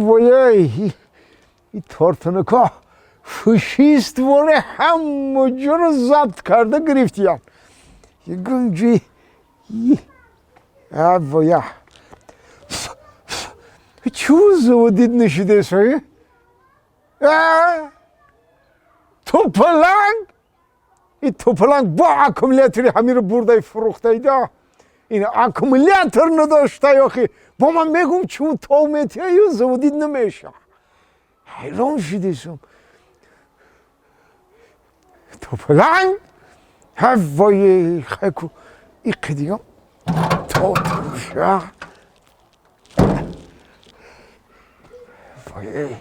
Вояй, и тортанако фашист воре ҳама ҷоро забт карда гирифтиян. Ягонҷи воя чӯ заводить нашидесои? Тупаланг, и тупаланг бо аккумулятори ҳамиро бурдай фурӯхтайда. Ин аккумулятор надоштай охи. Бо ман мегум, чӯ тов метиҳаю заводить намеша. Ҳайрон шидесум. Тупаланг, ҳавои хайку иқи дигам тотуша. Вои.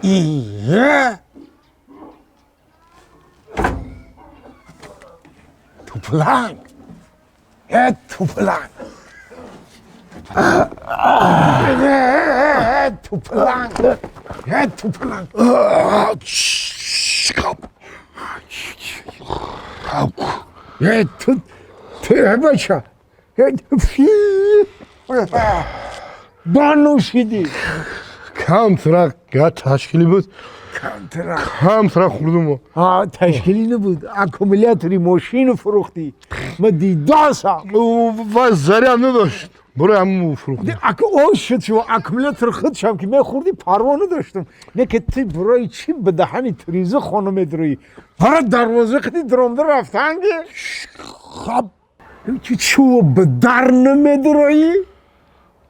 Ие! Тупаланг! Э, тупаланг! Э, тупаланг! Э, тупаланг! Э, ту бача! Э, фи! Банӯшидӣ! Камтара ташкилӣ буд. Камтара. Камтара хӯрдум. А, ташкилӣ набуд. Аккумулятори мошину фурӯхтӣ. Ма дидасам. Ва заряд надошт. Барои ҳамун фурӯхтам. Ака, он шуд, шумо аккумулятори худшам ки мехӯрдӣ, парво надоштам. Не ки ту барои чӣ ба даҳани триза хона медроӣ? Бара дарвоза қиди даромда рафтанги? Хаб. Чӯ ба дар намедроӣ?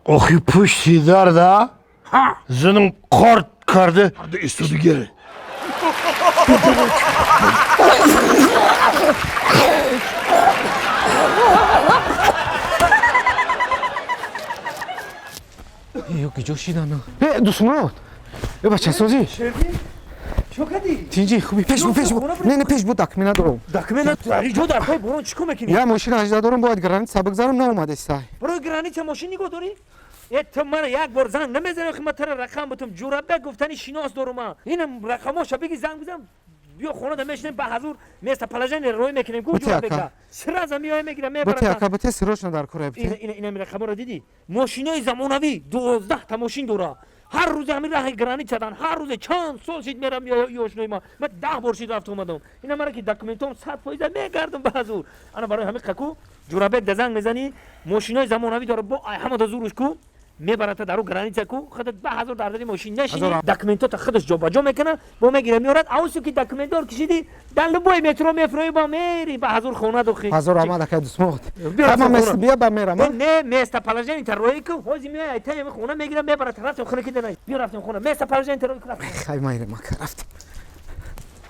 Охи, пушти дарда Ҳа. занам корт карда истодига. Ё, куҷо шидану? Э, Дустмурод! Э, бачасозӣ! Чо кардӣ? Тинҷи, хуби, пеш бу, пеш бу. Не, не, пеш бу, документ надорам. Документ ҷо дар пои борон чӣ кор мекунӣ? Я мошина ажда дорам, бояд граница бигзарам, наомадестай. Барои граница мошин нигоҳ дорӣ? Э, ту мана як бор занг намезанӣ, охи ман тара рақам бутум. Ҷурабек гуфтани шинос дорум ман. Инам рақамоша биги, занг бизан, биё хона да мешинем, ба ҳазур местоположение рой мекунем ку. Бути, Ҷурабека ака. Сразу меоя, мегира, Бути, мебарад. ака, бути, срочно дар кора, бути. Инами рақаморо дидӣ? Мошинои замонавӣ, 12 та мошин дора. Ҳар рӯзе ҳамин раҳи граница дан, ҳар рӯзе чанд сол шид мерам ёшнои ма. Ман 10 бор шид рафта омадам. Ина мара ки документом 100% мегардам ба ҳазур. Ана барои ҳамин қаку Ҷурабек да занг мезанӣ, мошинои замонавӣ дора, бо ай ҳама да зуруш ку мебарата дару граница ку, худат ба ҳазур дар дари мошин нешинӣ, документота худаш ҷобаҷо мекуна, бо мегира, меорад. Авсу ки документдор кишидӣ, дар любой метро мефроӣ, бо мери ба ҳазур хона дохи. Ҳазор раҳмат, ака Дустмурод. Биё, Ама хона. мес бия, ба мерам. А? Не, местоположение та роӣ ку, ҳози меояй, айтаи хона мегира, мебарад. Рафтем хона ки дана, биё, рафтем хона, местоположение та роӣ ку, рафтем. Хай, майрем, ака, рафтем.